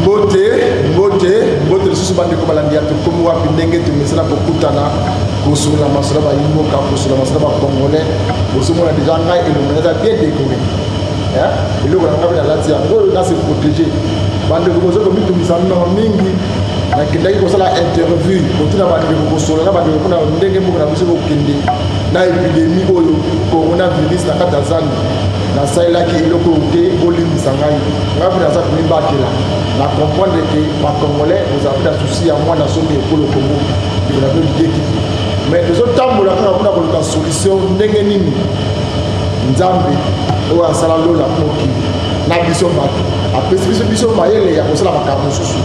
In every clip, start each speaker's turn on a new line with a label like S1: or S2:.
S1: Mbote, mbote, mbote lisusu bandeko balandi ya tokomi wapi ndenge tomesana kokutana kosolola masolo ya bayimboka, kosolola masolo ya bacongolais. Bozomona deja ngai elongi eza bien décoré, eloko na ngai mpe nalati yango oyo na se protéger. Bandeko bozo komitungisa mingi, nakendaki kosala interview, kotuna bandeko, kosolola na bandeko mpona ndenge mboka na biso kokende na épidémie oyo coronavirus na kati ya zando. Nasalelaki eloko oyo te, bolimbisa ngai. Ngai mpe naza komibatela na comprendre ke bacongolais bozala mpe na souci ya mwana sombi ekolo Kongo, ndeko na bino Didie Kiku. Mais tozotambola kaka mpona koluka solution ndenge nini Nzambe oyo asala lola mokili na biso bato apesi biso mayele ya kosala makambo mosusu,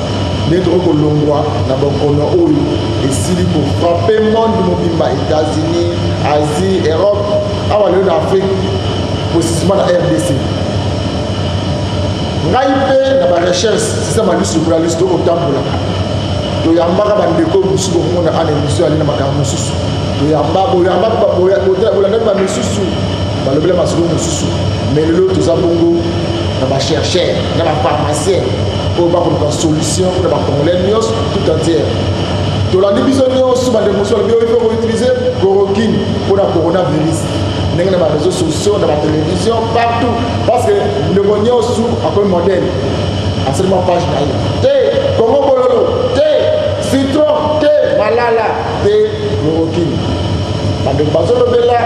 S1: ndenge tokoki kolongwa na bokono oyo esili kofrapper monde mobimba, États-Unis, Asie, Europe, awa lelo na Afrique, précisément na RDC. Ngai mpe na barecherche sisa malusu lokola lusu tokotambola, toyambaka bandeko mosusu, bokomona ana émission ali na makambo mosusu. Toyamba, boyamba, bolandaki bamisusu balobela masolo mosusu. Mais lelo toza bongo na bachercheur, na bapharmacien oyo bakoluka solution mpona bacongolais nyonso tout entière. Tolandi biso nyonso, bandeko mosusu balobi oyo il faut koutiliser chloroquine mpona coronavirus, ndenge na baréseaux sociaux, na batélévision, partout, parce que ndeko nyonso akomi modèle, asalima page na ye te, Kongo bololo te, citron te, malala te, chloroquine. Bandeko bazolobela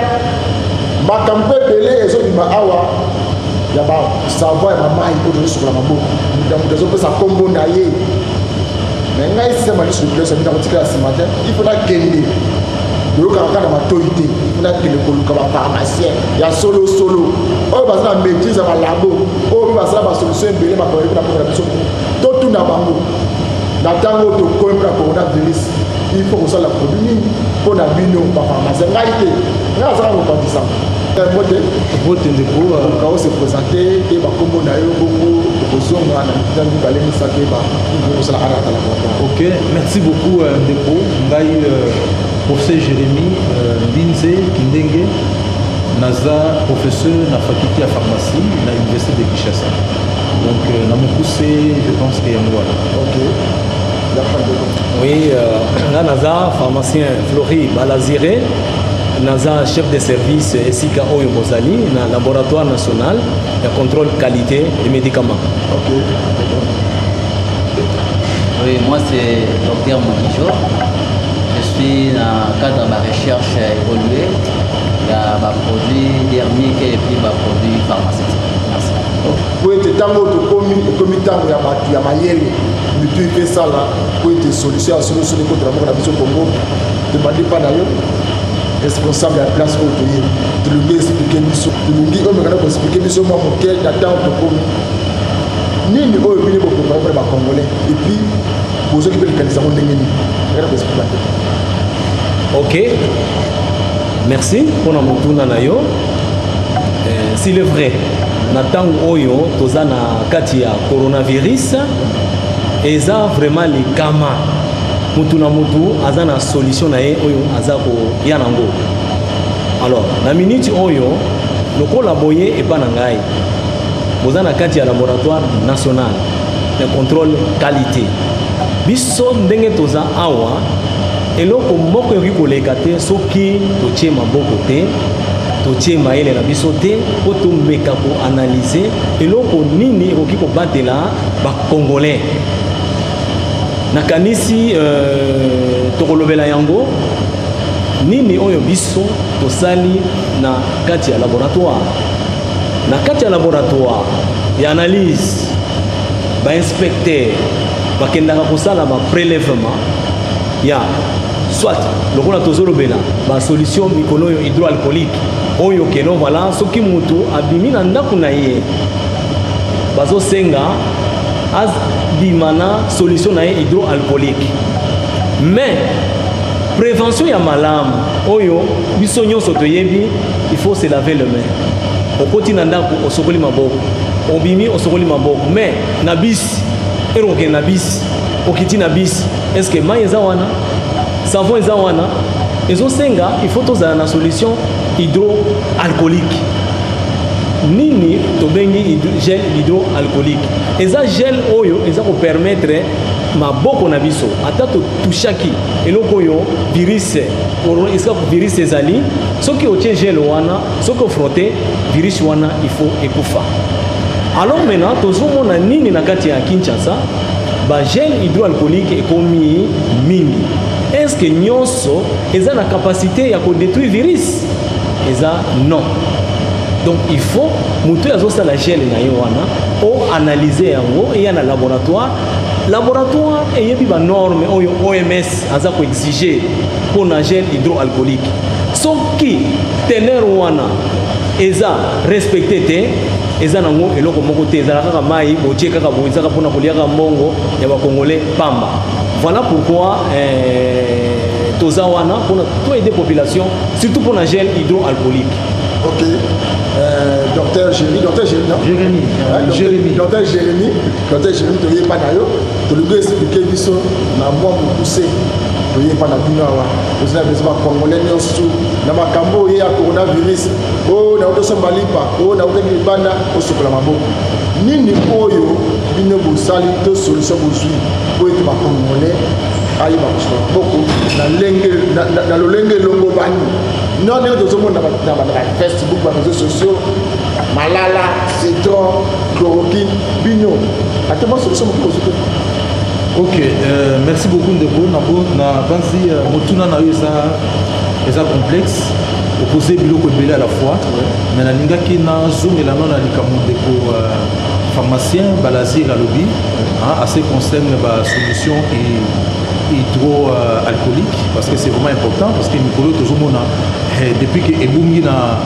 S1: makambo mpe ebele ezobima awa ya basavon ya bamai oyo tozosukola maboko, moto ya moto azopesa nkombo na ye. Mais ngai sema lisu place abina kotikala nsima te, il faut nakende toyokaka kaka na matoi te, il faut nakende koluka bapharmacien ya solosolo oyo baza na maîtrise ya balabo, oyo mpe basala basolution ebele makambo na mboka na biso. Totuna bango na ntango oyo tokomi mpona coronavirus, il faut kosala produit nini mpo na bino bapharmacien. Ngai te, ngai azaka mopanzi mbote.
S2: Mbote ndeko.
S1: Oka ose présenter te, bakombo na yo, bongo tokozonga na mituna mibale misato eba kosala ana ata laboratoire.
S2: Ok, merci beaucoup ndeko. Ngai professeur Jérémie Mbinze Kindenge, naza professeur na faculté ya pharmacie na université de Kinshasa. Donc na mokuse, je pense que yango wana.
S1: Ok.
S3: Oui, nga naza pharmacien Flori Balazire, naza chef de service esika oyo bozali na laboratoire national ya contrôle qualité des médicaments.
S1: Ok.
S4: Oui, moi c'est Dr Moukijo. Je suis dans le cadre de ma recherche évoluée. Il y a des produits dermiques et puis des produits pharmaceutiques. Merci.
S1: Po ete ntango oyo tokomi, ekomi ntango ya bato ya mayele, mitu mpe esala po ete solution ya solosolo ekotela mboka na biso Kongo. Tobandi mpa na yo, responsable ya place oyo toyebi. Tolingi expliquer biso, tolingi oyo mekana koexpliquer biso mwa moke na ntango tokomi, nini oyo bino bopréparer mpona bacongolais, et puis bozoki mpe likanisa yango ndenge nini, mekana koexpliquer te.
S3: Ok, merci mpona motuna na yo. S'il est vrai, na ntango oyo toza na kati ya coronavirus, eza vraiment likama. Mutu na mutu aza na solution na ye oyo aza koya nango. Alors na minute oyo, lokola boye epa na ngai, boza na kati ya laboratoire national ya contrôle qualité, biso ndenge toza awa, eloko moko ekoki koleka te soki totie maboko te, totie mayele na biso te mpo tomeka koanalyser eloko nini ekoki kobatela bacongolais. Nakanisi tokolobela yango nini oyo biso tosali na kati ya laboratoire. Na kati ya laboratoire ya analyse, bainspecteur bakendaka kosala baprélèvement ya soit lokola tozolobela basolution mikolo oyo hydroalcoolique oyo keno. Voilà, soki motu abimi na ndako na ye, bazosenga abima na solution na ye hydroalcoolique. Mais prévention ya malamu oyo biso nyonso toyebi, il faut se laver le main. Okoti na ndako, osokoli maboko, obimi, osokoli maboko. Mais na bisi ere, okende na bisi, okiti na bisi, est ce que mai eza wana, savon eza wana? Ezosenga il faut tozala na solution hydroalcoolique. Nini tobengi gel hydroalcoolique? Eza gel oyo eza kopermettre maboko na biso, ata totushaki eloko oyo virus, esika virus ezali, soki otie gel wana, soki ofrotte virus wana, il faut ekufa. Alors maintenant, tozomona nini na kati ya Kinshasa? Bagel hydroalcoolique ekomi mingi. Est ce que nyonso eza na capacité ya kodétruire virus? Eza non. Donc il faut moto oyo azosala gel na ye wana oanalyse yango, eya na laboratoire. Laboratoire eyebi banorme oyo OMS aza koexige mpona gel hydroalcoolique. Soki teneur wana eza respecté te, eza nango eloko moko te, ezala kaka mai botie kaka boye, ezaka mpona koliaka mbongo ya bacongolais pamba. Voilà pourquoi toza wana mpona toaider population, surtout mpona gel hydroalcoolique.
S1: Ok, docteur Jérémy, docteur Jérémy, non?
S2: Jérémy.
S1: Hein, docteur,
S2: Jérémy.
S1: Docteur Jérémy, docteur Jérémy, toyeba na yo, tolingi expliquer biso na mwa mokuse. Toyeba na bino awa, toza na besoin bacongolais nyonso na makambo oyo ya coronavirus. Oyo nauti osomba lipa, oyo nautaki libanda, osokola maboko. Nini oyo bino bosali to solution bozwi po ete bacongolais ayeba kosokola maboko na lolenge elongo bani? Non, ndenge tozomona na Facebook, baréseaux sociaux, malala, citron, chloroquine, bino ata mwa solution moki bozwi te?
S2: Ok, merci beaucoup ndeko. Na banzi motuna na yo eza complexe, opose biloko ebele à la fois, mais nalingaki nazongela no na likambo ndeko pharmacien Balazir alobi, hein, à ce qui concerne basolution hydroalcoolique, parce que c'est vraiment important, parce que mikolo tozomona depuis que ebungi na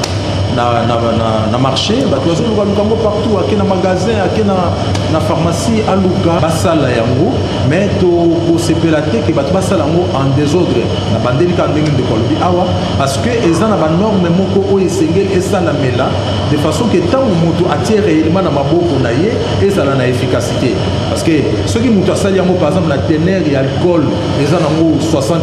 S2: marché, bato bazolukaluka yango partout, ake na magasin, ake na pharmacie, aluka basala yango. Mais tokosepela te ke bato basala yango en désordre na bandeli kaka ndenge ndeko alobi awa, parce que eza na banorme moko oyo esengeli esalamela de façon ke ntango moto atie réellement na maboko na ye, ezala na efficacité. Parce que soki moto asali yango, par exemple, na teneur ya alcool eza nango 60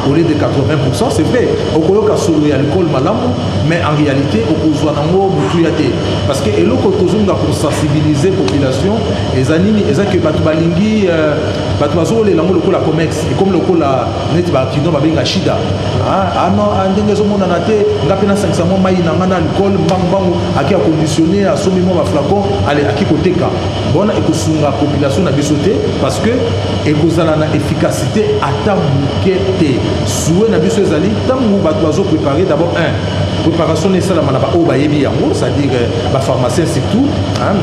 S2: au lieu de 80, c'est vrai, okoyoka solo ya alcool malamu, mais en réalité okozwa nango motuya te. Parce que eloko tozolinga kosensibiliser population eza nini? Eza ke bato balingi, bato bazokolela yango lokola comex, ekomi lokola neti bakino babenga shida. Ah non, ndenge ezomonana te, nga mpe nasangisa mwa mai na nga na alcool mbangu mbangu, aki aconditionne, asombi mwa baflacon, ale aki koteka. Bona ekosunga population na biso te, parce que ekozala na efficacité ata moke te. Souhait na biso ezali, ntango bato bazoprépare, d'abord un, préparation na esalama na baoyo bayebi yango, c'est-à-dire bapharmacien surtout.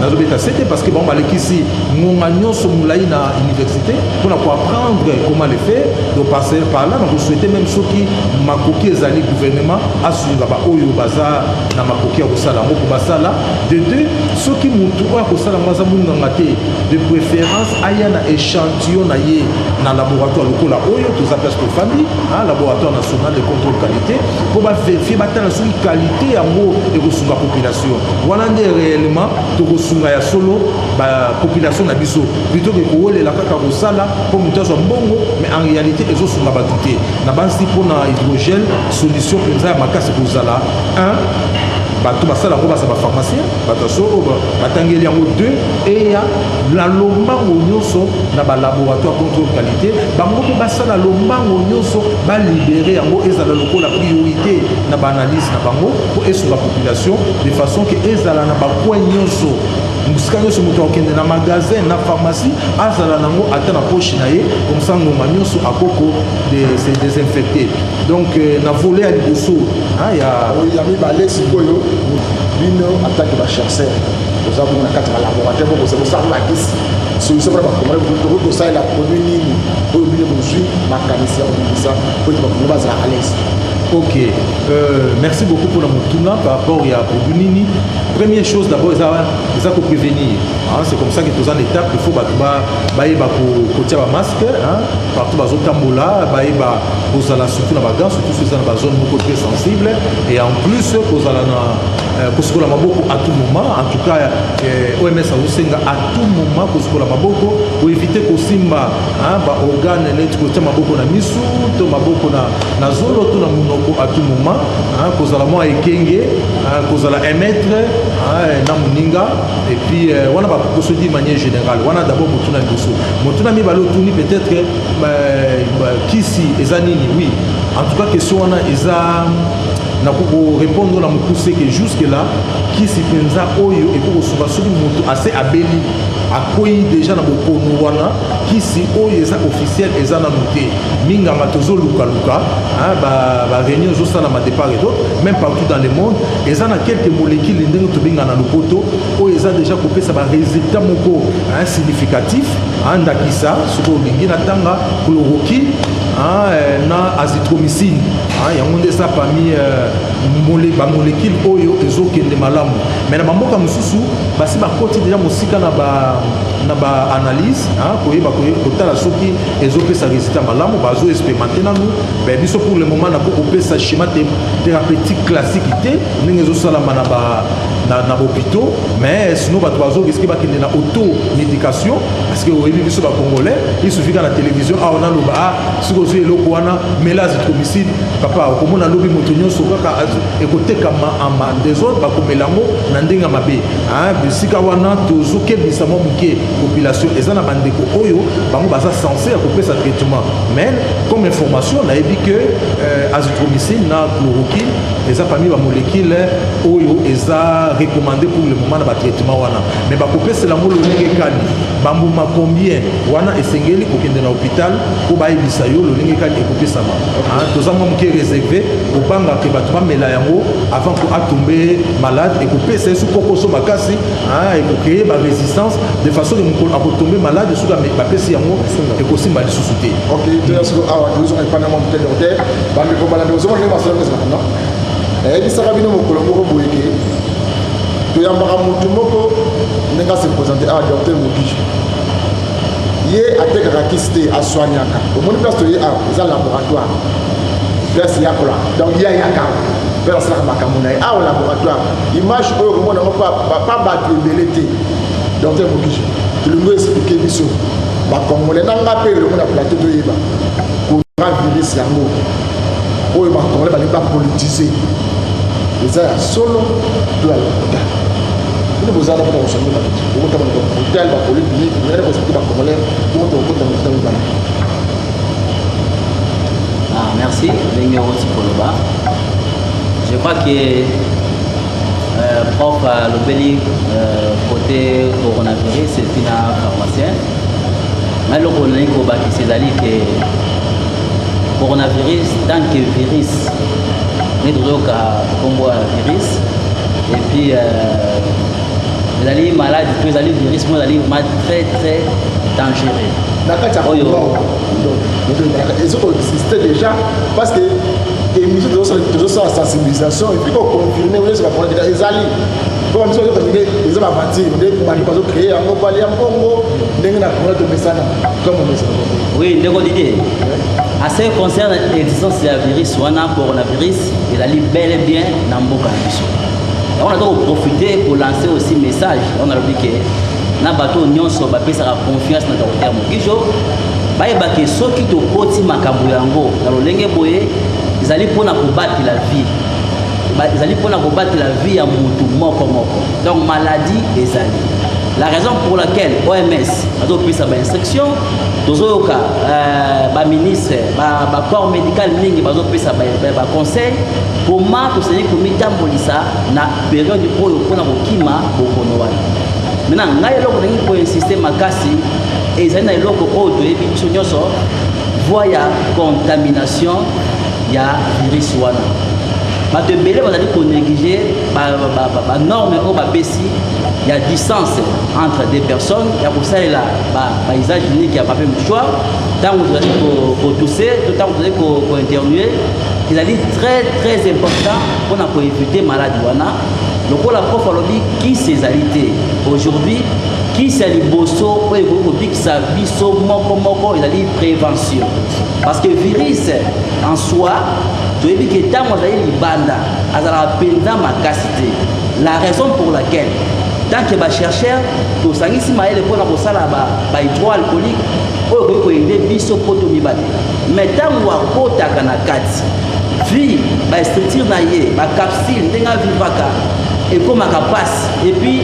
S2: Nazobeta sete parce que bango balekisi ngonga nyonso molai na université mpona koapprendre comment le faire. Donc passer par là, nakosouhaite même, soki makoki ezali, gouvernement asunga baoyo baza na makoki ya kosala yango mpo basala. De deux, soki motu oyo akosala yango aza monganga te, de préférence aya na échantillon na ye na laboratoire lokola oyo toza, place tofandi, laboratoire national de contrôle qualité, mpo baverifie, batala soki qualité yango ekosunga population wana. Nde réellement tokosunga ya solo bapopulation na biso, plutôt ke kowelela kaka kosala mpo moto azwa mbongo, mais en réalité ezosunga bato te. Na bansi mpona hydrogel, solution mpenza ya makasi kozala: 1, bato basala yango baza bapharmacien, bato ya solo oyo batangeli yango; 2, eya na lombango nyonso na balaboratoire contrôle qualité, bango mpe basala lombango nyonso, balibere yango, ezala lokola priorité na baanalyse na bango, mpo esunga population de façon ke ezala na bacoin nyonso, mosika nyonso moto akokende na magasin, na pharmacie, azala nango ata na poche na ye, comme ça ngonga nyonso akoko se désinfecter. Donc na volet ya liboso ya
S1: Ya mibale sikoyo, bino atake bachercheur, toza bongo na kati ya balaboratoire mpo kosala bakisi, solution mpona bacongolais, tokoki kosalela produit nini oyo bino bozwi makanisi ya kobimisa po ete bacongolais bazala à l'aise?
S2: Ok, merci beaucoup pour la motuna par rapport à produit nini. Première chose d'abord, eza ko prévenir. Hein, c'est comme ça que tous en étape, il faut ba ba ba ko kotia ba masque, hein, partout bazo tambola, ba ba kozala surtout na ba gants, surtout sur na ba zone beaucoup très sensible, et en plus kozala na Kosukola maboko à tout moment. En tout cas, OMS azosenga à tout moment kosukola maboko, koéviter kosimba baorgane neti kotia maboko na misu to maboko na zolo to na monoko à tout moment, kozala mwa ekenge, kozala 1 mètre na moninga. Et puis wana baprécaution d'une manière générale. Wana d'abord motuna liboso. Motuna mibale otuni peut-être kisi eza nini. Oui, en tout cas, question wana eza, nakoki korépondre na mokuse ke jusque là kisi mpenza oyo ekoki kosunga soki moto ase abeli, akwei déjà na bokono wana, kisi oyo eza officiel eza nanu te. Minganga tozolukaluka, baréunion ezosalama de part et d'autre, même partout dans le monde. Eza na quelques molécules, ndenge tobenga na lopoto, oyo eza déjà kopesa barésultat moko significatif. Ndakisa, soki olingi natanga, chloroquine na azithromycine, yango nde eza parmi bamolécule oyo ezokende malamu. Mais na bamboka mosusu basi bakoti déjà mosika na baanalyse, koyeba kotala soki ezopesa résultat malamu. Bazo expérimente nanu. Biso pour le moment nako kopesa schéma thérapeutique classique te ndenge ezosalama na bahôpitaux, mais sinon bato bazorisquer bakende na automédication, parce que oyebi biso bacongolais, il suffit ka na télévision awa naloba: "Ah, soki ozwi eloko wana, mela azithromycine, papa." Okomona lobi moto nyonso kaka ekotekama en désordre, bakomela yango na ndenge ya mabe. Bisika wana tozokebisa mwa moke population. Eza na bandeko oyo bango baza censé ya kopesa traitement, mais comme information nayebi que azithromycine na chloroquine eza parmi bamolécule oyo eza recommandé pour le moment na batraitement wana. Mais bakopesela yango lolenge kani, bambuma combien, wana esengeli kokende na hôpital mpo bayebisa yo lolenge kani ekopesama. Toza mwa moke réservé, kobangaka bato bamela yango avant ko atombe malade, ekopesa ye su kokoso makasi, ekocréer barésistance de façon ke mokolo akotombe malade, soki bapesi yango, ekosimba lisusu te.
S1: Ok, toya siko awa, tozonga epai na mwa moke. Docteur, bandeko balandi, ozomona ndenge masolo ezalaka. No nayebisaka bino mokolo moko boye ke toyambaka motu moko ndenge ase présente awa, docteur Mokijo. Ye atekaka kisi te, asoignaka. Omoni place toye awa eza laboratoire, place yakola. Donc ye ayaka mpe asalaka makambo na ye awa, laboratoire. Image oyo komona yango pa bato ebele te. Docteur Mokijo, tolingi expliquer biso bacongolais na nga mpe elongo na plateau, toyeba coronavirus yango oyo bacongolais balingi bapolitiser, eza ya solo to ya lokuta? Bino bozala mpona kosoigner bato, okotama na hôpital, bapolyclinique, ngana koexpliquer bacongolais bongo, tokokota mokita mibala.
S4: Ah, merci. Ndenge oti koloba, je crois que prof alobeli côté coronavirus et puis na pharmacien. Ngai eloko nalingi kobakisa ezali ke coronavirus tant que virus, nde tozoyoka nkombo ya virus, et puis ezali maladie to ezali virus moko ezali vraiment très très dangereux.
S1: Na kati ya
S4: Oyo.
S1: Ezokoexiste déjà, parce que émission tozosala sensibilisation et puis koconfirmer oyo bakona déjà ezali, po bamiso bazokandike eza baventure nde bato bazocréer yango, balia mbongo ndenge na kongo tomesana comme omesana.
S4: Oui, ndeko Didier, à ce qui concerne existence ya virus wana, coronavirus ezali bel et bien na mboka na biso. Yango naza koprofiter kolancer aussi message. Yango nalobi ke na bato nyonso bapesaka confiance na docteur Mokijo, bayebake soki tokoti makambo yango na lolenge boye, ezali mpona kobatela vie, ezali mpona kobatela vie ya mutu moko moko. Donc maladie ezali la raison pour laquelle OMS azopesa bainstruction. Tozoyoka baministre, bacorps médical mingi bazopesa baconseil koma tosali komitambolisa na période oyo mpona kokima bokono wana. Maintenant, ngai eloko ndenge koinsister makasi ezali na eloko oyo toyebi biso nyonso, voie ya contamination ya virus wana. Bato ebele bazali konégliger banorme oyo bapesi ya distance entre deux personnes, ya kosalela bausage unique ya papier mouchoir ntango tozali kotousser to ntango tozali koéternuer. Ezali très très important mpona koéviter maladie wana. Lokola prof alobi, kisi ezali te aujourd'hui. Kisi ya liboso oyo ekoki kobikisa biso moko moko ezali prévention, parce que virus en soi, toyebi ke ntango azali libanda, azalaka mpenza makasi te. La raison pour laquelle, tant que bachercheur, tosangisi mayele mpona kosala bahydroalcoolique oyo ekoki koaider biso mpo tomibatela. Mais ntango akotaka na kati, vi bastructure na ye, bacapsule, ndenge avivaka ekomaka mpasi. Et puis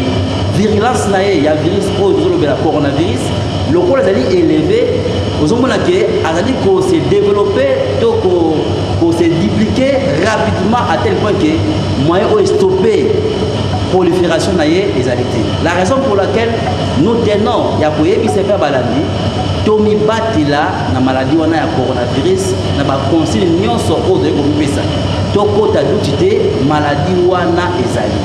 S4: virulence na ye ya virus oyo tozolobela, coronavirus, lokola ezali élevé, ozomona ke azali kose développer to kose dupliquer rapidement, à tel point que moyen oyo stopper prolifération na ye ezali te. La raison pour laquelle nous tenons ya koyebisa mpe balandi, tomibatela na maladi wana ya coronavirus. Na baconsigne nyonso oyo toyei komipesa, tokɔta duti te. Maladi wana ezali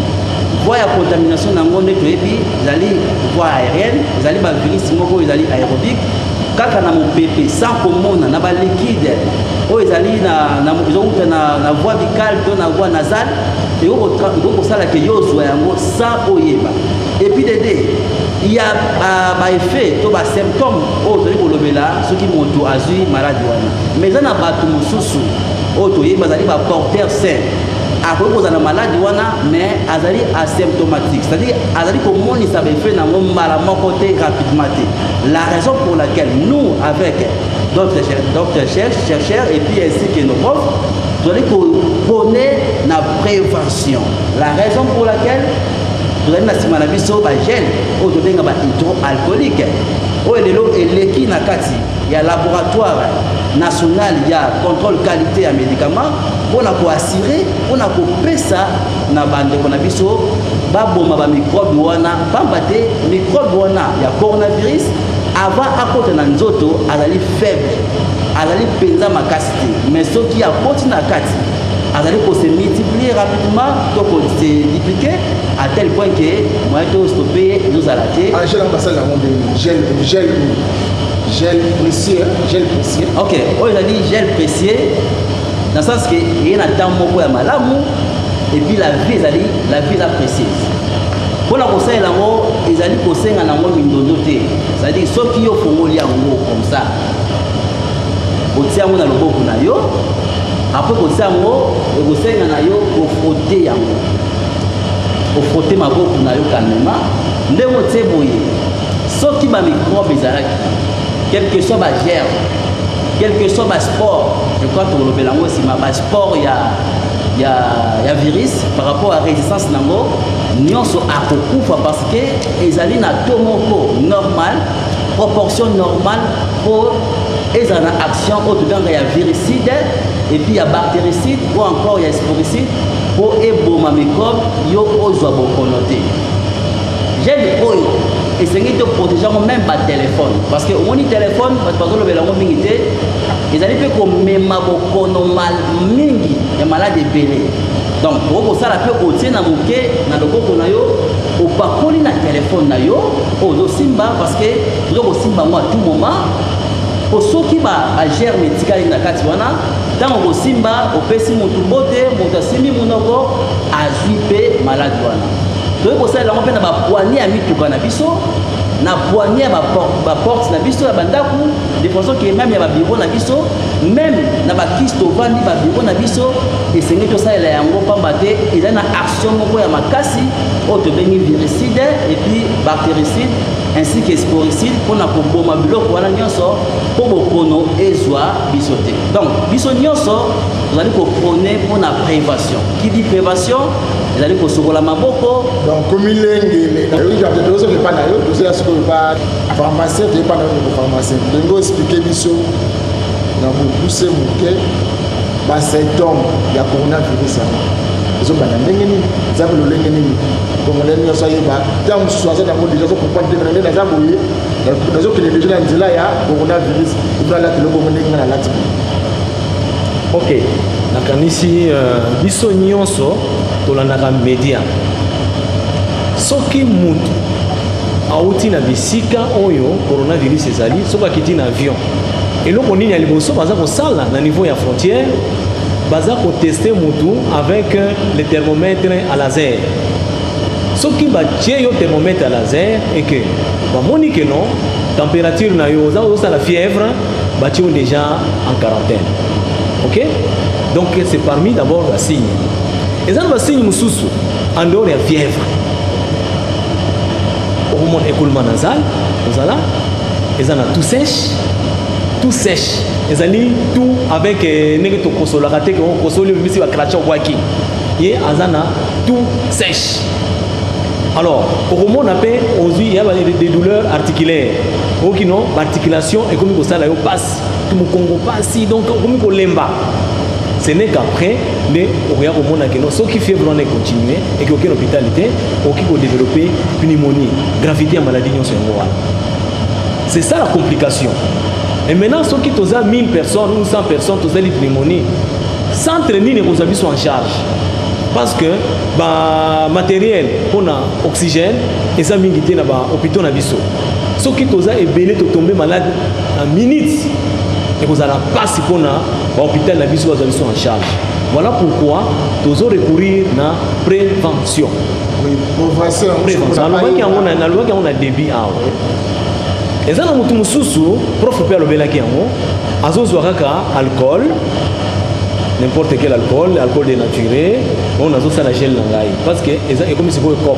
S4: voie ya contamination nango nde toyebi, ezali voie aérienne, ezali bavirus moko oyo ezali aérobique, kaka na mopepe, sans komona, na baliquide oyo ezali ezowuta na voie buccale to na voie nasale. Ekoki kosala ke yo ozwa yango sans oyeba. Et puis dede ya baeffet to basymptôme oyo tozali kolobela soki moto azwi maladi wana. Mais eza na bato mosusu oyo toyebi bazali baporteur sain, akoki kozala na maladi wana mais azali asymptomatique, c'est-à-dire azali komonisa baeffet nango mbala moko te, rapidement te. La raison pour laquelle nous, avec d'autres chercheurs et puis ainsi que nos profs, tozali koprôner na prévention. La raison pour laquelle tozali na nsima na biso bagel oyo tobenga bahydroalcoolique, oyo lelo eleki na kati ya Laboratoire national ya contrôle qualité ya médicament, mpona koassurer, mpona kopesa na bandeko na biso baboma bamicrobe wana. Pamba te microbe wana ya coronavirus, avant akota na nzoto, azali faible, azali mpenza makasi te. Mais soki akoti na kati, azali kose multiplier rapidement to kose dupliquer à tel point que moyen to stopper ye ezozala te.
S1: Ah, gel yango basala yango ndenge? Gel précieux, gel précieux.
S4: Ok, oyo ezali gel précieux dans le sens que eye na ntango moko ya malamu. Et puis la vie ezali, la vie eza précieuse. Mpona kosalela yango, ezali kosenga nango mindondo te. C'est-à-dire soki yo ofongoli yango comme ça, otia yango na loboko na yo, après kotia yango, ekosenga na yo kofrotter yango, ofrotter maboko na yo calmement. Ndenge otie boye, soki bamicrobe ezalaki, quel que soit bagerme, quel que soit baspore, je crois tokolobela yango nsima, baspore ya virus par rapport à résistance nango nyonso, akokufa, parce que ezali na taux moko normal, proportion normale, mpo ezala na action oyo tobengaka ya viricide et puis ya bactéricide ou encore ya sporicide, mpo eboma microbe, yo ozwa bokono te. Gel oyo esengi to protéger yango, même batelefone, parce que omoni telefone, bato bazolobela yango mingi te, ezali mpe komema bokono mingi ya maladi ebele. Donc okoki kosala mpe otie na moke na loboko na yo, opakoli na telefone na yo oyo ozosimba, parce que oza kosimba yango à tout moment. Po soki bagerme etikali na kati wana, ntango kosimba, opesi motu mbote, moto asimbi monoko, azwi mpe maladi wana. Toyei kosalela yango mpe na bapoignée ya mituka na biso, na poignée ya baporte na biso ya bandako, de façon ke même ya babiro na biso, même na bakisi tovandi, babiro na biso, esengeli tosalela yango, pamba te ezali na action moko ya makasi oyo tobengi viricide et puis bactéricide ainsi que sporicide, mpona koboma biloko wana nyonso mpo bokono ezwa biso te. Donc biso nyonso tozali koprôner mpona prévention. Qui dit prévention, ezali kosokola maboko.
S1: Donc komilengele, tozoki epa na yo, tozoya sikoyo pa pharmacien, toyepa na yo ndeko pharmacien, ndenge oexpliquer biso na bokuse moke basymptôme ya coronavirus yango ezobanda ndenge nini, eza mpe lolenge nini, congolais nyonso ayeba. Ntango mosusu aza nango déjà, azocomprendre te ndenge naza boye, nazokende déjà na nzela ya coronavirus, epo nalati eloko ngo ndenge nga nalati boye.
S3: Ok, nakanisi biso nyonso tolandaka media. Soki mutu awuti na bisika oyo coronavirus ezali, soki akiti na avion, eloko nini ya liboso baza kosala na niveau ya frontière? Baza kotester mutu avec le thermomètre à laser. Soki batie yo thermomètre à laser et que bamoni ke non, température na yo oza ozosala fièvre, batie yo déjà en quarantaine. Ok, donc c'est parmi d'abord basigne. Eza na basigne mosusu. En dehors ya fièvre, okomona écoulement nasal ozala, eza na toux sèche. Toux sèche ezali toux avec ndenge tokosolaka te, ke okosoli, obimisi bacrachats, obwaki. Ye aza na toux sèche. Alors okomona mpe ozwi ya des douleurs articulaires, oyoki no baarticulation ekomi kosala yo pasi, mokongo pasi, donc okomi kolemba. Ce n'est qu'après nde okoya komona ke no, soki fièvre wana econtinue, eke okende hôpital te, okoki kodévelopper pneumonie. Gravité ya maladie nyonso yango wana, c'est ça la complication. Et maintenant, soki toza 1000 personnes ou 100 personnes, tozali pneumonie, centre nini ekozwa biso en charge? Parce que bamatériel mpona oxygène eza mingi te na bahôpitaux na biso. Soki toza ebele, totombe malade na minute, ekozala mpasi mpona bahôpital na biso bazwa biso en charge. Voilà pourquoi tozo recourir na prévention.
S1: Oui, prévention.
S3: Prévention, nalobaki yango na début awa. Eza na motu mosusu, prof mpe alobelaki yango, azozwa kaka alcool, n'importe quel alcool, alcool dénaturé, oyo nazosala gel na ngai, parce que eza ekomi sikoyo coop.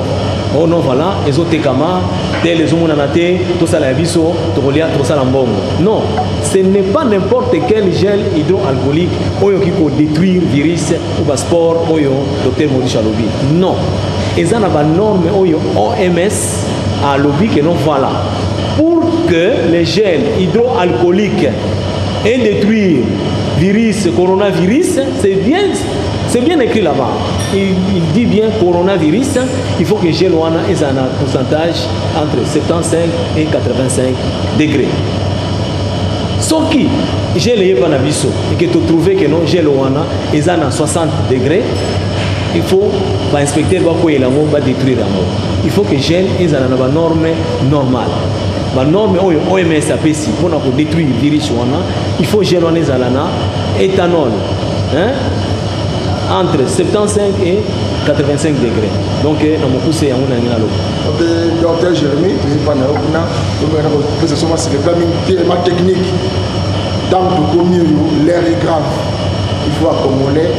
S3: Oh non, voilà, ezotekama tel, ezomonana te, tosala ya biso, tokolia, tokosala mbongo. Non, ce n'est pas n'importe quel gel hydroalcoolique oyo okoki kodétruire virus ou baspore oyo docteur Maurice alobi. Non, eza na banorme oyo OMS alobi ke non, voilà, pour que les gels hydroalcooliques et détruire virus coronavirus, c'est bien écrit là-bas, il dit bien coronavirus, il faut que gel wana eza na pourcentage entre 75 et 85 degrés. Soki gel eyeba na biso eke totrouve ke non, gel wana eza na 60 degrés, il faut bainspecteur bakweyela yango, badétruire yango. Il faut que gel ezala na banorme normale, banorme oyo OMS apesi mpona kodétruire virus wana. Il faut gel wana ezala na éthanol, hein? Entre 75 et 85 degrés. Donc na mokuse, yango na ndenge naloba.
S1: Ok, docteur Jérémy, toyebi na yo kuna, tomekana kopesa so maseke mingi te ma technique. Ntango tokomi oyo, l'heure est grave, il faut bacongolais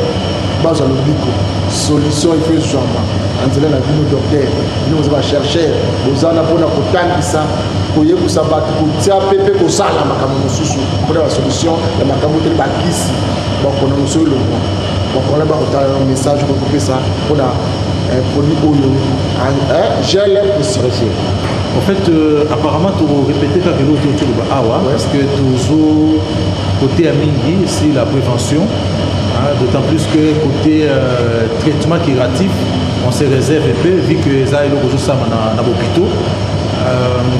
S1: bazwa lobiko. Solution il faut ezwama na nzela na bino, docteur. Bino boza bachercheur, boza na mpona kotangisa, koyebisa bato, kotia mpe mpe kosala makambo mosusu mpona basolution ya makambo teli bakisi bakona mosu elongwa. Bakona bakotala message okopesa mpona produit oyo, gel aussi.
S2: En fait, apparemment, tu répétais quelque chose autour de awa, parce que toujours côté ya mingi, c'est la prévention, hein, d'autant plus que côté traitement curatif, on se réserve un peu, vu que ça est ça dans l'hôpital.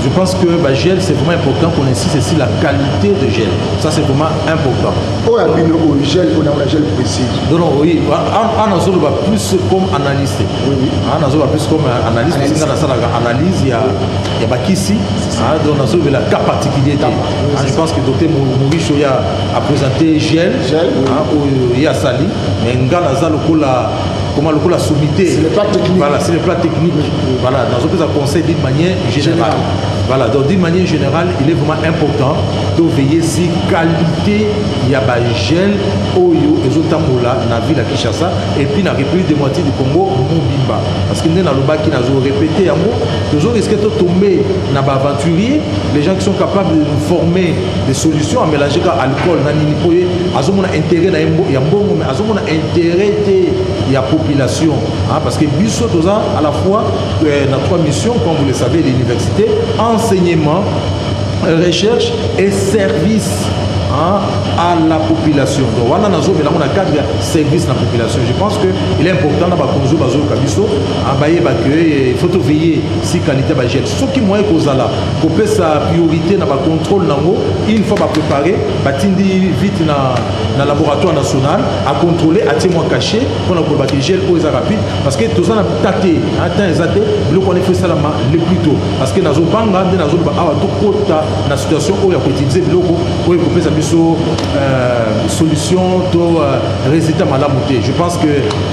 S2: Je pense que bah, gel, c'est vraiment important qu'on insiste sur la qualité de gel. Ça, c'est vraiment important.
S1: Oyo ya bino oyo, gel oyo nango na gel précise.
S2: Non, non, oui. En va plus comme analyste.
S1: Oui.
S2: En va plus comme analyste, parce que dans la analyse, il y a bakisi. Hein, donc, dans le cas particulier. Hein, je pense que le docteur Maurice a présenté gel,
S1: Gel, oui.
S2: Hein, oyo ye asali, mais nga naza lokola comment, lokola sommité.
S1: C'est le plan technique.
S2: Voilà, c'est le plan technique. Voilà, dans un conseil d'une manière générale. Voilà, donc d'une manière générale, il est vraiment important de veiller si qualité ya ba gel oyo ezotambola na ville ya Kinshasa et puis na République démocratique du Congo mobimba, parce que nde nalobaki, nazo répéter yango, tozo risquer de tomber na baaventurier, les gens qui sont capables de nous former des solutions à mélanger ka alcool na nini, po ye azomona intérêt na ye ya mbongo, mais azomona intérêt te ya population, hein, parce que biso toza à la fois na trois missions, comme vous le savez, l'université: enseignement, recherche et service, hein, à la population. Donc wana nazobela yango na cadre ya service na population. Je pense que il est important na bakonzi oyo bazoyoka biso, hein, bayeba ke il faut toveiller si qualité bagel. Soki moyen kozala kopesa priorité na bacontrôle nango, une fois bapréparé, batindi vite na laboratoire national acontrôler, atie mwa cachet mpona koloba ke gel oyo eza rapide, parce que toza na ta te, temps eza te. Biloko wana ifo esalama le plus tôt, parce que nazobanga nde nazoloba awa, tokota na situation oyo ya koutiliser biloko oyo ekopesa biso solution to résultat malamu te. Je pense que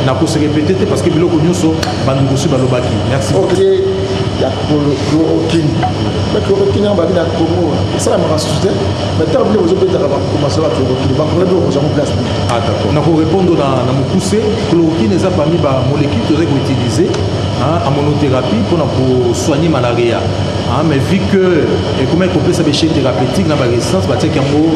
S2: nakose répéter te, parce que biloko nyonso bandeko soki balobaki. Merci.
S1: Ok. Ya chloroquine, mais chloroquine yango babi na Congo esalamaka susu te. Mais ntango bino bozobetaka masolo ya chloroquine, bakongole mpe bokozwa ngo place nini?
S2: Ah, d'accord. Nakorépondre na mokuse. Chloroquine eza parmi bamolécule tozali koutiliser, hein, en monothérapie mpona kosoigner malaria, hein. Mais vu que ekomaki kopesa baéchec thérapeutique na barésistance, batiaki yango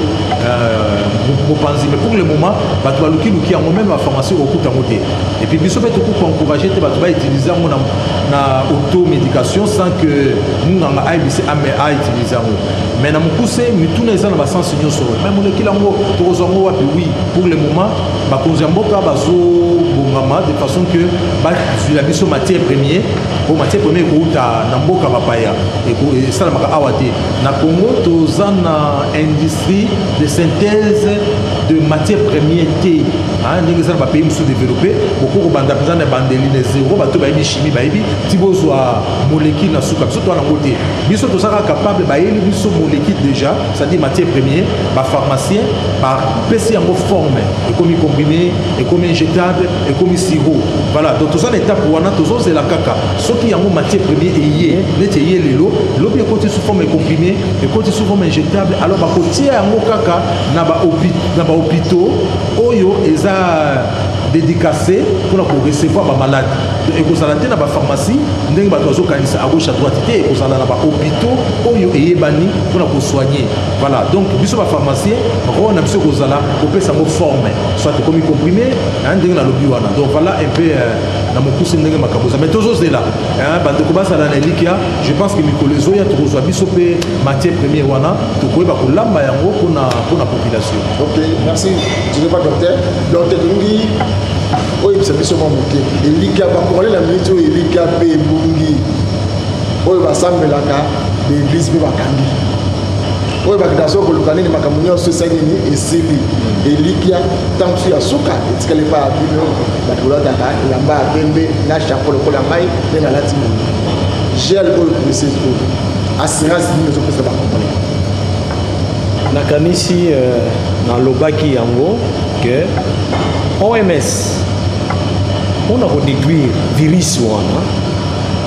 S2: mopanzi. Mais pour le moment, bato balukiluki yango, même bapharmacie okuta yango te. Et puis biso mpe tokoki koencourager te bato bautiliser yango na automédication sans que munganga ayebisi autiliser yango. Mais na mokuse, mituna eza na basens nyonso. Mais molécule yango, tokozwa yango wapi? Oui, pour le moment, bakonzi ya mboka bazobongama de façon que bazwila biso matière première, po matière première ekouta na mboka bapaya, esalamaka awa te. Na Congo, toza na industrie de synthèse de matière première te ndenge eza na bapays mosusu développé. Bokoki kobanda mpenza na ebandeli na zéro, bato bayebi chimie, bayebi ti bozwa molécule na suka. Biso toza nango te. Biso tozalaka capable, bayeli biso molécule déjà, c'est-à-dire matière première, bapharmacien bapesi yango forme, ekomi comprimé, ekomi injectable, ekomi sirop. Voilà, donc toza na étape wana. Tozozela kaka soki yango matière première eye, neti eye lelo, lobi ekoti sous forme comprimé, ekoti sous forme injectable, alors bakotia yango kaka na bahôpitaux oyo eza dédicacé mpona korecevoir bamalade. Ekozala te na bapharmacie ndenge bato bazokanisa à gauche, à droite te. Ekozala na bahôpitaux oyo eyebani mpona kosoigner. Voilà, donc biso bapharmacien, rôle na biso ekozala kopesa yango forme, soit ekomi comprimé ndenge nalobi wana. Donc voilà un peu na mokuse ndenge makambo eza. Mais tozozela, bandeko bazala na elikia. Je pense que mikolo ezoya, tokozwa biso mpe matière première wana, tokoyeba kolamba yango mpona population.
S1: Ok, merci. Pas docteur, docteur, tolingi oyebisa biso mwa moke elikia bakongole na miniti oyo. Elikia mpe ebungi, oyo basambelaka baeglise mpe bakangi, oyo bakenda so koluka nini, makambo nyonso esali nini, esili. Elikia ntango mosusu ya suka etikali epai ya bino bato bolataka elamba ya pembe na chapeau lokola ngai nde nalati boye. Gel oyo précise oyo, assurance nini ezopesa bakongole?
S3: Nakanisi nalobaki yango ke OMS, mpona kodétruire virus wana,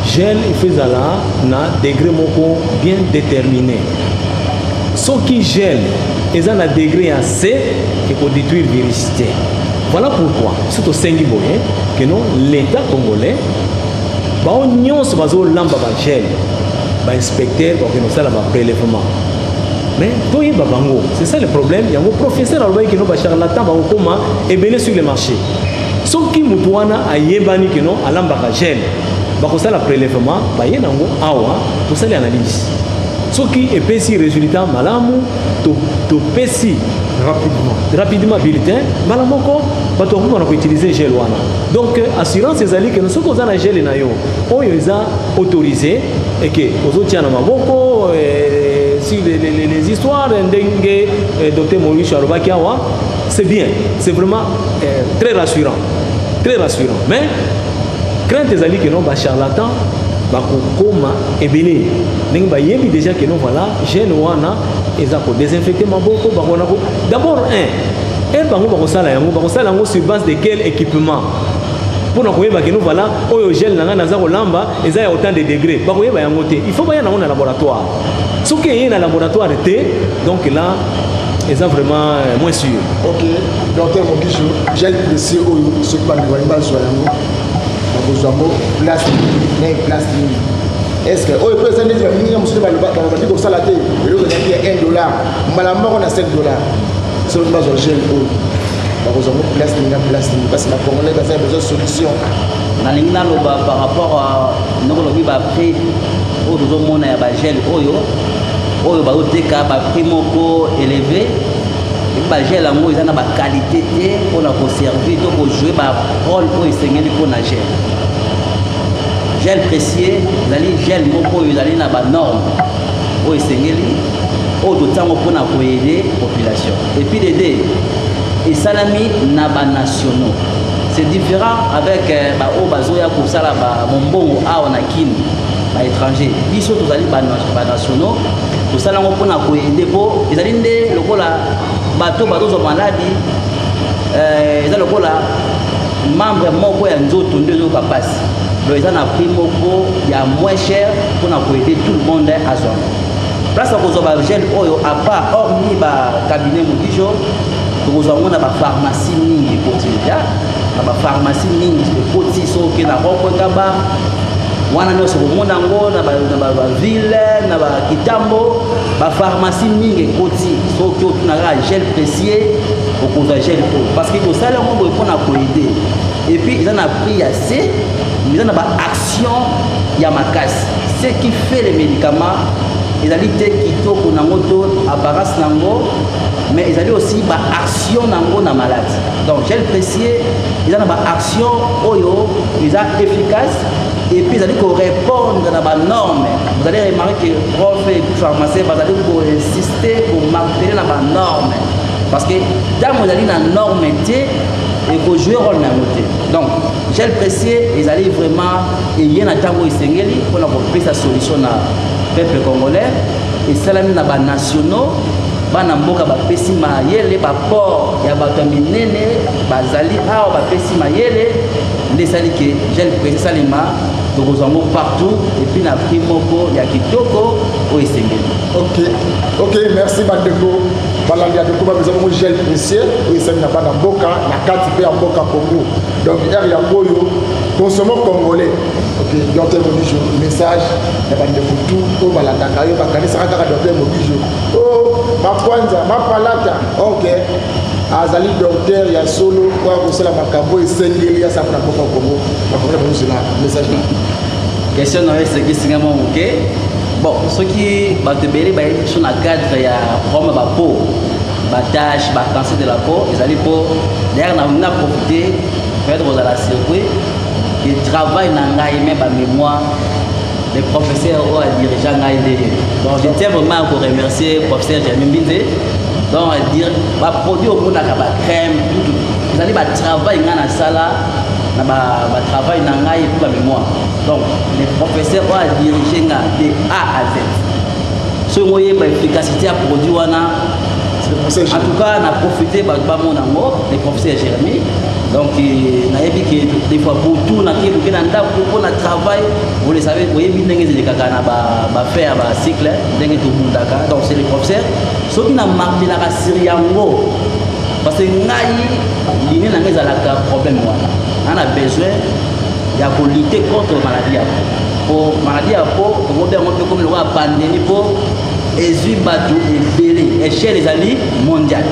S3: gel il faut ezala na degré moko bien déterminé. Soki gel eza na degré ya C, ekodétruire virus te. Voilà pourquoi so tosengi boye ke non, l'État congolais, bao nyonso bazolamba bagel, bainspecteur bakokende kosala baprélèvement, mais toyeba bango. C'est ça le problème. Yango professeur alobaki ke non, bacharlatan bakokóma ebele sur le marché. Soki motu wana ayebani ke non, alambaka gel, bakosala prélèvement, baye nango awa, tosali analyse. Soki epesi résultat malamu, topesi
S2: rapidement.
S3: Rapidement bulletin mbala moko, bato bakokoma na koutiliser gel wana. Donc assurance ezali ke soki oza na gel na yo oyo eza autorisé eke ozotia na maboko sur les histoires ndenge docteur Maurice alobaki awa, c'est bien, c'est vraiment très rassurant, très rassurant. Mais crainte ezali ke non, bacharlatan bakokoma ebele ndenge bayebi déjà ke non, voilà, gel wana eza kodésinfecter maboko. Bakona ko d'abord un e bango bakosala yango, bakosala yango sur base de quel équipement mpona koyeba ke non, voilà, oyo gel na ngai naza kolamba eza ya autant de degré? Bakoyeba yango te. Il faut baya nango na laboratoire. Soki eye na laboratoire te, donc là eza vraiment moins sûr.
S1: Ok, docteur Mokiso, gel précieux oyo, soki bandeko balingi bazwa yango, bakozwa yango place nini na place nini? Est ce que oyo mpe eza neti bamingi mosusu babandi kosala te, eloko ezalaki ya 1 dollar, mbala moko na 5 dollar? Soki bazwa gel oyo, bakozwa yango place nini na place nini? Parce que bacongolais baza besoin solution.
S4: Nalingi naloba par rapport à ndenge olobi, baprix oyo tozomona ya bagel oyo bazoteka, baprix moko élevé. Et puis bagel yango eza na baqualité te mpona koservir to kojouer barôle oyo esengeli mpona gel. Gel précieux ezali gel moko oyo ezali na banorme oyo esengeli, oyo totiango mpona koaider population. Et puis de deux, esalami na banationaux, c'est différent avec baoyo bazoya kosala mombongo awa na Kini, baétranger. Biso tozali banationaux, tosala yango mpona koaider, mpo ezali nde lokola bato bazozwa maladi, eza lokola membre moko ya nzoto nde ezoyoka mpasi. Donc eza na prix moko ya moins cher. mpona koaider tout le monde azwa yango. Place ya kozwa bagel oyo, à part hormis bacabinet Mogijo, tokozwa yango na bapharmacie mingi ekoti deja, na bapharmacie mingi ekoti. Soki na rond-point Ngaba wana nyonso, komona yango na baville, na bakitambo, bapharmacie mingi ekoti. Soki otuna kaka gel précieux, okozwa gel oyo, parce que tosala yango boye mpona koaider. Et puis eza na prix ya se, mais eza na baaction ya makasi. Ce qui fait le médicament ezali te kitoko nango to apparence nango, mais ezali aussi baaction nango na maladie. Donc gel précieux eza na baaction oyo eza efficace et puis ezali korépondre na banorme. Vous allez remarquer que prof et pharmacien bazali koinsister, komarteler na banorme, parce que ntango ezali na norme te, ekojouer rôle na yango te. Donc gel précieux ezali vraiment eye na ntango esengeli mpona kopesa solution na peuple congolais. Esalami na banationaux, bana mboka bapesi mayele, baport ya bato ya minene bazali awa, bapesi mayele nde esali ke gel précieux esalema. Tokozwa yango partout et puis na prix moko ya kitoko oyo esengeli.
S1: Ok, merci. Bandeko balandi ya ndeko, bapeza bongo gel précieux oyo esali na bana mboka na kati mpe ya mboka Congo. Donc ere yango oyo, consommons congolais. Ok, docteur Mobijo, message na bandeko tu oyo balandaka yo, bakanisaka kaka docteur Mobijo o makwanza mapalata. Ok, azali docteur ya solo oyo akosala makambo esengeli asala mpona mboka Congo. Bakongela bazozela message na
S4: Question na yo esekisinga mwa moke. Bon, soki bato ebele bayebi biso na cadre ya problème ya bapeau, batache, bacancer de la peau, ezali mpo d'ailleurs na profiter peut-être kozala surpris ke travail na ngai me bamémoire, le professeur oyo adirigea ngai nde. Donc je tiens vraiment à koremercier professeur Jeremy Mbinze. Donc dire baproduit omonaka, bacrème, tout ezali batravail ngai nasala na batravail na ngai et puis bamémoire. Donc le professeur oyo adirige nga de A à Z, soki oyeba efficacité ya produit wana, en tout cas na profité bato bamona yango, le professeur Jérémy. Donc nayebi ke des fois butu nake luke na ndako mpo na travail, vous le savez, boyebi ndenge ezalekaka na bafaire ya bacycle, ndenge tobundaka. Donc c'est le professeur soki na martelaka sur yango, parce que ngai ligne na ngai ezalaka problème wana, nga na besoin ya kolutter contre maladie ya peau, po maladie ya peau tokobi yango mpe komi lokola pandémie, mpo ezwi bato ebele, échelle ezali mondiale.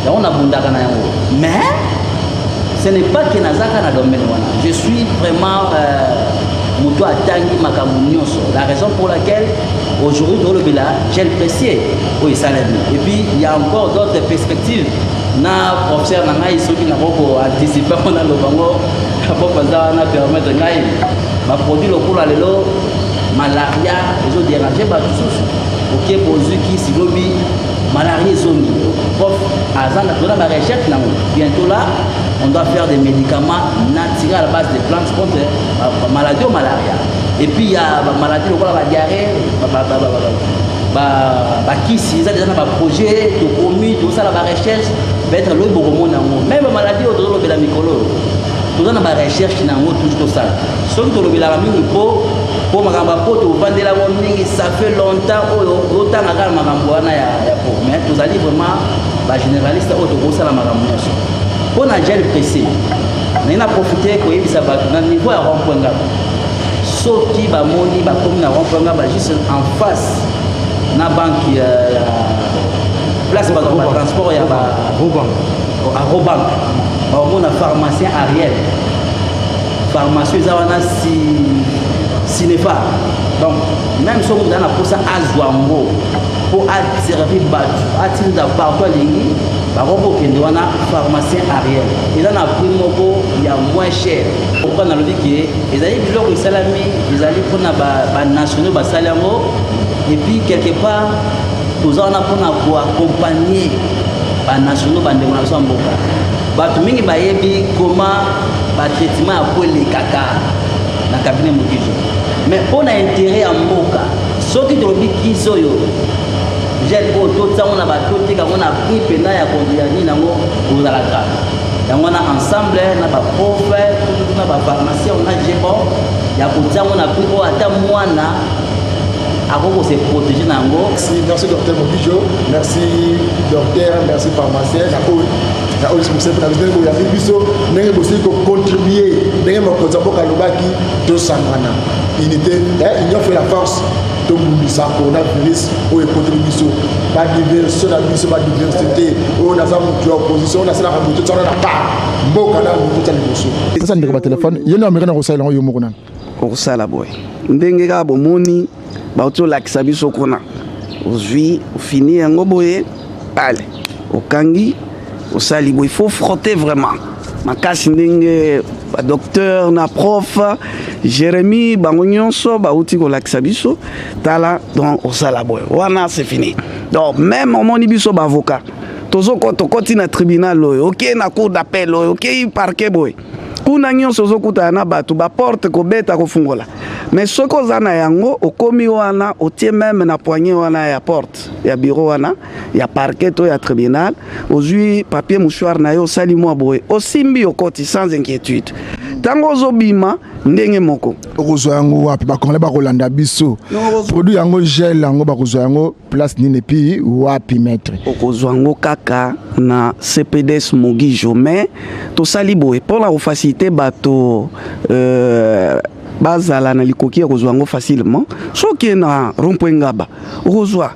S4: Yango nabundaka na yango, mais ce n'est pas que nazaka na domaine wana. Je suis vraiment moto atangi makambo nyonso, la raison pour laquelle aujourd'hui tolobela gel précieux oyo esalemi. Et puis il y a encore d'autres perspectives na professeur na ngai. Soki nakoki koanticiper ngo, naloba ngo po aza wana, permettre ngai. Baproduit lokola lelo malaria ezodéranger bato susu, oke bozwi kisi, lobi malaria ezongi. Prof aza toza barecherche nango. Bientôt là, on doit faire des médicaments naturels à la base des plantes contre maladie au malaria. Et puis il y a bamaladie lokola badiarrhée, bakisi eza déjà na baprojet, tokomi tozosala barecherche. Peut-être lobi bokomona yango. Même bamaladie oyo tozolobela mikolo oyo, toza na barecherche na yango toujours tosala. Soki tolobelaka mingi mpo makambo ya po tovandela yango mingi, ça fait longtemps oyo totanga kaka makambo wana ya po, mais tozali vraiment bagénéraliste oyo tokosala makambo nyonso. Mpo na gel précieux, naye na profite koyebisa bato na niveau ya rond point Ngaba, soki bamoni bakomi na rond point Ngaba, juste en face na banque ya place bato batransport ya Rawbank, bakomona pharmacien Ariel. Pharmacie eza wana si Sinefa. Donc même soki moto aza na mposa azwa yango mpo aservi bato, atinda partout alingi, bakoki kokende wana, pharmacien Ariel eza na prix moko ya moins cher. Pourquoi nalobi ke ezali biloko esalami, ezali mpona banationaux basali yango. Et puis quelque part toza wana mpona koaccompagner banationaux, bandeko na biso ya mboka. Bato mingi bayebi koma batraitement ya po elekaka na cabinet Mokijo, mais mpo na intérêt ya mboka, soki tolobi kisi oyo, gel oyo, totiango na bato, toteka yango na prix mpena ya nini yango kozala grave. Yango wana ensemble na baprof na bapharmacien, on a gebon ya kotia yango na prix oyo ata mwana Akoki ko se protéger na yango.
S1: Merci, merci docteur Mobijo, merci docteur, merci pharmacien na oyo na oyo mosala mpe na biso ndenge boyambi biso ndenge bosili kocontribue ndenge mokonzi ya mboka alobaki tosangana unité eh, union fait la force tobundisa coronavirus oyo ekoteli biso badiversion na biso badiversité oyo naza motu ya opposition oyo nasalaka motu tiana na part mboka na motu tya liboso sasa ndeko batelefone ye nde ameka na kosalela yango yo moko nani
S5: Okosala boye ndenge kaka bomoni bauti olakisa biso kuna, ozwi ofini yango boye, ale okangi osali boye, il faut frotter vraiment makasi ndenge ba docteur na prof Jérémie bango nyonso bauti kolakisa biso, tala donc osala boye wana c'est fini. Donc même omoni biso ba avocat tozokota, okoti na tribunal oyo, okei na cour d'appel oyo, okei parquet boye, kuna nyonso ozokutana na bato baporte kobeta kofungola, mais soki oza na yango okomi wana otie meme na poignée wana ya porte ya bureau wana ya parquet to ya tribunal, ozwi papier mouchoir na yo, osali mwa boye, osimbi, okoti sans inquiétude. Ntango ozobima ndenge moko.
S1: Okozwa yango wapi? Bakongole bakolanda biso, produit yango, gel yango, bakozwa yango place nini epuis wapi, maître?
S5: Okozwa yango kaka na CPDS Mogijo, mais tosali boye mpona kofacilite bato bazala na likoki ya kozwa yango facilement. Soki na rond-point Ngaba okozwa,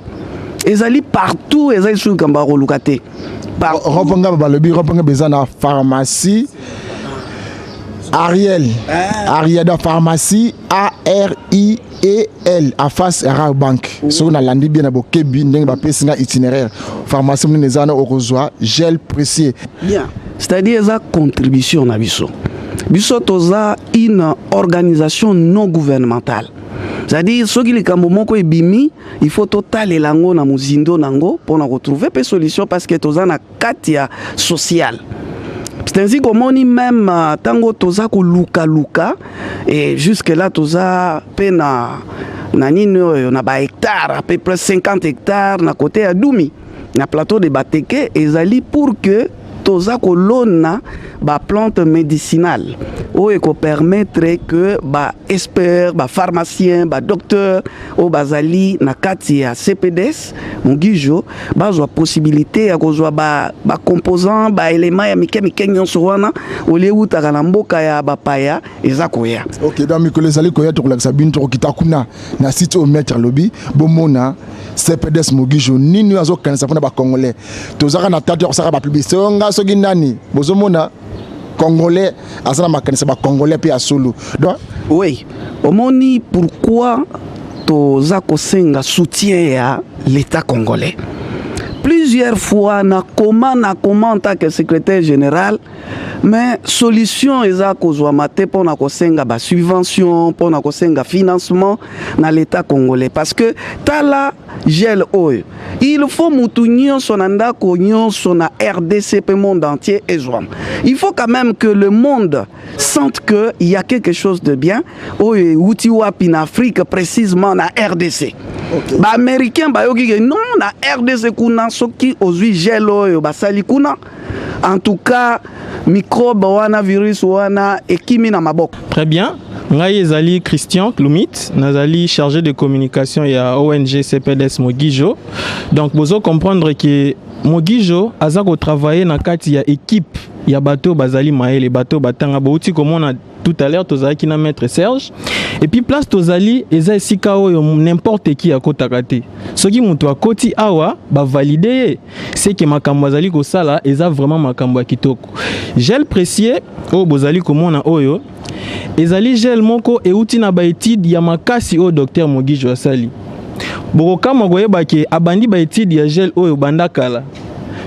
S5: ezali partout, ezali soki likambo ya koluka te.
S1: Rond-point Ngaba, balobi rond-point Ngaba eza na pharmacie Ariel, Ariel da pharmacie A R I E L en face ya Rare Bank. Soki nalandi bien na bokebi ndenge bapesi nga itinéraire, pharmacie monene eza wana, okozwa gel précieux.
S5: Bien, c'est-à-dire eza contribution na biso. Biso toza une organisation non gouvernementale, c'est-à-dire soki likambo moko ebimi, il faut totalela yango na mozindo nango mpona kotrouver mpe solution, parce que toza na kati ya social. C'est ainsi komoni même ntango toza kolukaluka et jusque là toza mpe na nini oyo na bahectare, à peu près 50 hectares na côté ya Dumi, na plateau de Bateke, ezali pour que toza kolona baplante médicinale oyo ekopermettre que baexpert, bapharmacien, badocteur oyo bazali na kati ya CPDS Mogijo bazwa possibilité ya kozwa bacomposant, ba baélément ya mike mike nyonso wana olie eutaka na mboka ya bapaya eza koya.
S1: Ok, donc mikolo ezali koya tokolakisa bino, tokokita kuna na site oyo maître alobi, bomona CPDS Mogijo nini oyo azokanisa mpona bacongolais. Tozaka na tatu ya kosaka bapublicité oyo nga soki nani, bozomona congolais aza na makanisa bacongolais mpe ya solo, donc
S5: Oui, omoni pourquoi toza kosenga soutien ya l'État congolais. Plusieurs fois na koma en tant que secrétaire général, mais solution eza kozwama te mpona kosenga basubvention, mpona kosenga financement na l'État congolais, parce que tala gel oyo, il faut mutu nyonso na ndako nyonso na RDC mpe monde entier ezwama. Il faut quand même que le monde sente que il y a quelque chose de bien oyo euti wapi, na Afrique, précisément na RDC. Baaméricain bayoki ke non, na RDC kuna soki ozwi gel oyo basali kuna, en tout cas microbe wana, virus wana ekimi na maboko.
S6: Très bien. Ngai ezali Christian Klumit, nazali chargé de communication ya ONG CPDS Mogijo. Donc bozo comprendre que Mogijo aza ko travailler na kati ya équipe ya bato bazali mayele, bato batanga. Bouti komona tout à l'heure tozalaki na maître Serge, et puis place tozali eza esika oyo n'importe qui akotaka te. Soki moto akoti awa, bavalide ye, c'est que makambo azali kosala eza vraiment makambo ya kitoko. Gel précieux oyo bozali komona oyo ezali gel moko euti na baétude ya makasi oyo docteur Mogijo asali. Bokokamwa koyeba ke abandi baétude ya gel oyo banda kala,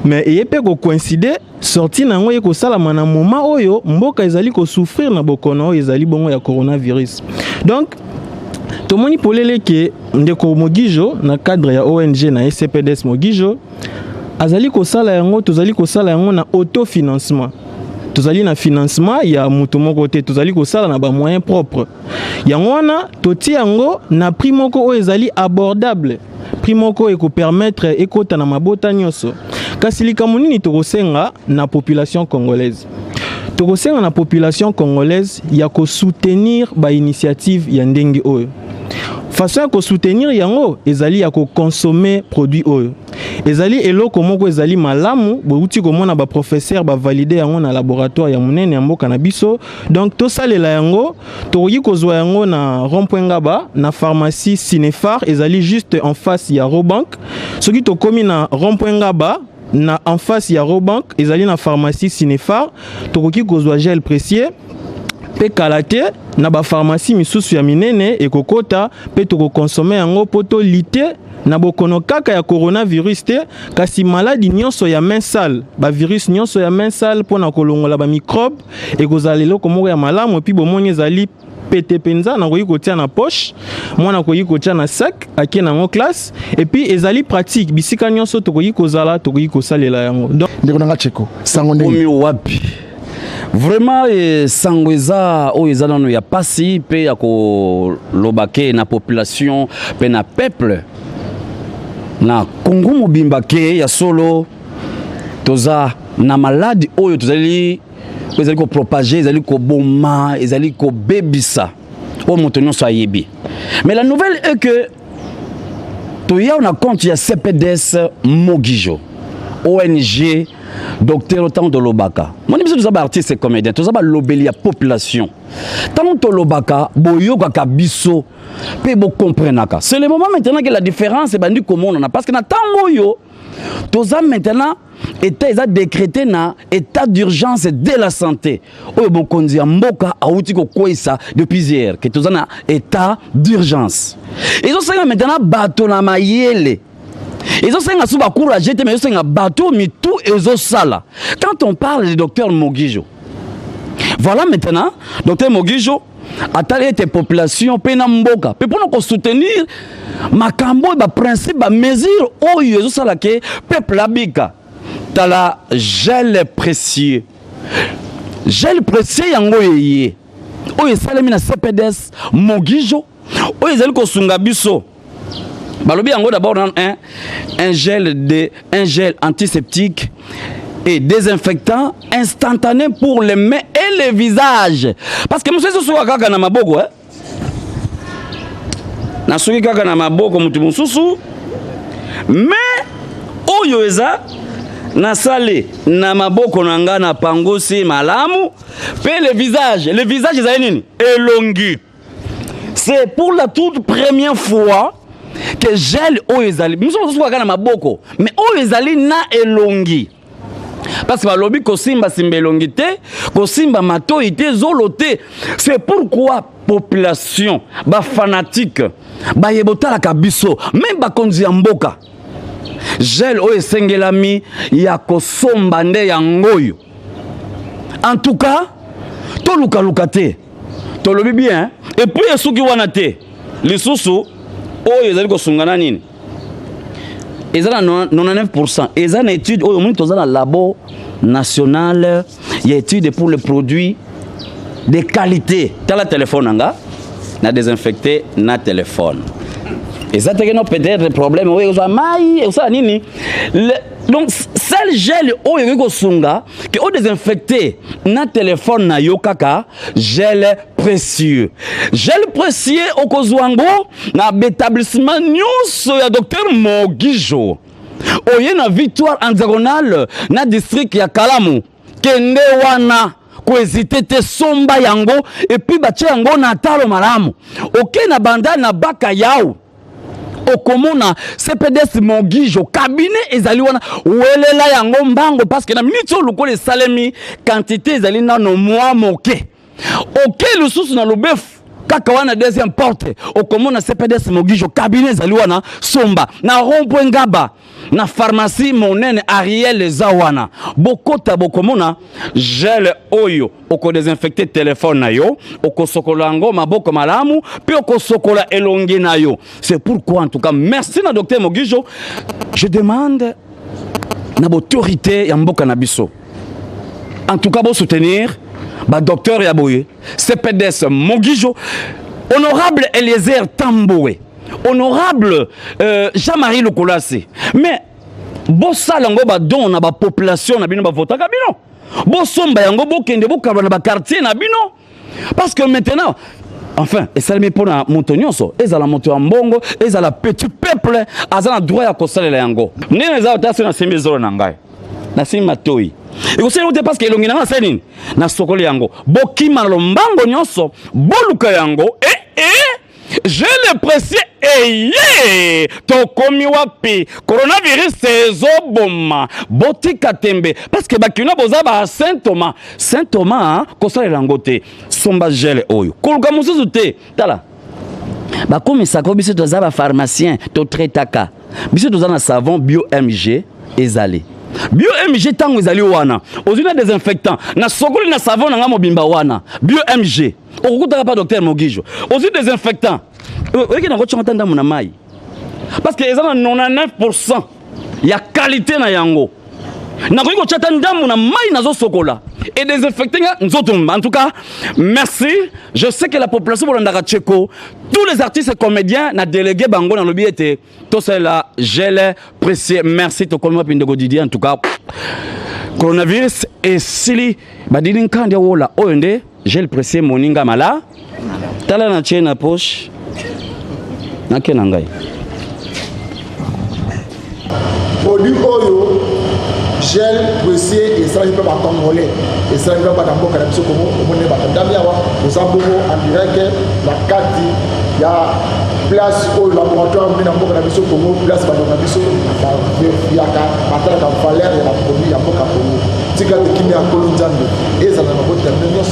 S6: mais eye mpe kocoïncide sortie na yango ye kosalama na moment oyo mboka ezali kosouffrir na bokono oyo ezali bongo ya coronavirus. Donc tomoni polele ke ndeko Mogijo na cadre ya ONG na CPDS Mogijo azali kosala yango. Tozali kosala yango na autofinancement, tozali na financement ya moto moko te, tozali kosala na bamoyen propre. Yango wana totie yango na prix moko oyo ezali abordable, prix moko ekopermettre ekota na mabota nyonso. Kasi likambo nini tokosenga na population congolaise? Tokosenga na population congolaise ya kosoutenir bainitiative ya ndenge oyo. Façon ya kosoutenir yango ezali ya koconsommer produit oyo. Ezali eloko moko ezali malamu, bouti komona ba professeur ba valider yango na laboratoire ya monene ya mboka na biso. Donc tosalela yango, tokoki kozwa yango na rond-point Ngaba, na pharmacie Cinefar, ezali juste en face ya Robank. Soki tokomi na rond-point Ngaba, na en face ya Robank, ezali na pharmacie Cinefar, tokoki kozwa gel précieux mpe kala te na bapharmacie misusu ya minene ekokota mpe tokoconsommer yango mpo tolutter na bokono kaka ya coronavirus te, kasi maladi nyonso ya main sale, bavirus nyonso ya main sale, mpona kolongola bamicrobe. Ekozala eloko moko ya malamu. Et puis bomoni, ezali pete mpenza, nakoki kotia na poche, mwana akoki kotia na sac, ake nango classe. Et puis ezali pratique, bisika nyonso tokoki kozala, tokoki kosalela yango. Donc
S1: ndeko nanga Cheko, sango ndenge
S7: Omi wapi vraiment? Sango eza oyo eza nano ya pasi mpe ya koloba ke na population mpe na peuple na Kongo mobimba ke ya solo toza na maladi oyo tozali, oyo ezali kopropager, ezali koboma, ezali kobebisa, oyo moto nyonso ayebi. Mais la nouvelle est que toya na compte ya CPDS Mogijo, ONG docteur. Ntango tolobaka, moni biso toza baartiste comédien, toza balobeli ya population. Ntango tolobaka, boyokaka biso mpe bocomprenaka. C'est le moment maintenant que la différence ebandi komonana, parce que na ntango oyo toza maintenant, état eza décrété na état d'urgence de la santé, oyo mokonzi ya mboka awuti kokweyisa depuis hier, ke toza na état d'urgence. Ezosenga maintenant bato na mayele, ezosenga so bacourage te, mais ezosenga bato mitu ezosala. Quand on parle de docteur Mogijo, voilà, maintenant docteur Mogijo atali ete population mpe na mboka mpe mpona kosoutenir makambo oyo, baprincipe, bamesure oyo ezosala ke peuple abika. Tala gel précieux, gel précieux yango eye oyo esalemi na CPDS Mogijo, oyo ezali kosunga biso. Balobi yango d'abord un gel antiseptique et désinfectant instantané pour les mains et le visage, parce que mosusu ezosuka kaka na maboko, eh? Nasuki kaka na maboko motu mosusu, mais oyo eza nasali na maboko na nga, na pangusi malamu, mpe le visage. Le visage ezali nini? Elongi. C'est pour la toute première fois que gel oyo ezali, mosusu mosusu kaka na maboko, mais oyo ezali na elongi, parce que balobi kosimbasimba elongi te, kosimba matoi te, zolo te. C'est pourquoi population, bafanatique baye botalaka biso, même bakonzi ya mboka, gel oyo esengelami ya kosomba nde yango oyo. En tout cas tolukaluka te, tolobi bien. Et puis esuki wana te, lisusu oyo ezali kosunga na nini? Eza na 99, eza na étude oyo omoni, toza na labo national ya étude pour le produit de qualité. Tala telefone na nga, na désinfecté na telefone, eza teke no peut-être problème oyo ekozwa mai, ekosala nini. Donc seul gel oyo ekoki kosunga ke odésinfecte na telefone na yo, kaka gel précieux. Gel précieux okozwa yango na baétablissement nyonso ya docteur Mogijo. Oye na Victoire en diagonale na district ya Kalamu, kende wana, kohésiter te, somba yango. Et puis batie yango na talo malamu. Oke na banda na baka yau, okomona CPDS Mogijo, cabinet ezali wana. Welela yango mbango, parce que na miniti oyo lokola esalemi, quantité ezali nano mwa moke. Oke lisusu na Lubefu, kaka wana deuxième porte, okomona CPDS Mogijo, cabinet ezali wana, somba. Na rond-point Ngaba, na pharmacie monene Ariel eza wana, bokota, bokomona gel oyo. Okodésinfecte telefone na yo, okosokola yango maboko malamu, mpe okosokola elongi na yo. C'est pourquoi, en tout cas, merci na docteur Mogijo. Je demande na baautorité ya mboka na biso, en tout cas bosoutenir badocteur ya boye, CPDS Mogijo, honorable Eliezer Tambowe, honorable Jean-Marie Lukolasi. Mais bosala yango badon na bapopulation na bino, bavotaka bino, bosomba yango, bokende bokaba na baquartier na bino, parce que maintenant Enfin, esalemi mpo na moto nyonso, ezala moto ya mbongo, ezala petit peuple, aza na droit ya kosalela yango. Ndenge eza ota, soki nasimbi zolo na ngai, nasimbi matoi, ekosalela te, parce que elongi na ngai nasali nini? Nasokoli yango. Bokima na lombango nyonso, boluka yango. E e gel précieux eye, tokomi wapi? Coronavirus ezoboma, botika tembe, parce que bakino boza ba Saint Thomas. Saint Thomas kosalela yango te, somba gel oyo, koluka mosusu te. Tala, bakomisaka biso toza bapharmacien, totraitaka biso, toza na savon bio mg. Ezali bio mg. Ntango ezali wana, ozwi na désinfectant, na sokoli na savon na nga mobimba wana bio mg, okokutaka pa docteur Mogijo. Ozwi désinfectant, oyeki nango, tionga ta ndambo na mai, parce que eza na 99 ya qualité na yango. Nakoki kotia ta ndambo na mai, nazosokola et désinfecter nga nzoto. En tout cas, merci. Je sais que la population bolandaka Tcheko, tous les artistes et comédiens na délégué bango, nalobi ete tosalela gel précieux. Merci. Tokomi wapi, ndeko Didier? En tout cas, coronavirus esili, badili nkandi awola. Oyo nde gel précieux, moninga mala. Tala, na tie na poche, nake na ngai.
S1: Produit oyo gel précieux esalaki mpe bacongolais, esalaki mpe bana mboka na biso Kongo. Omoni batandami awa, oza bongo en direct na kati ya place oyo, laboratoire mpe na mboka na biso Kongo, place bato na biso baverifiaka, batalaka valeur ya baproduit ya mboka Kongo. Tika te kimia ya Nkolo Nzambe ezala na mabota na bino nyonso.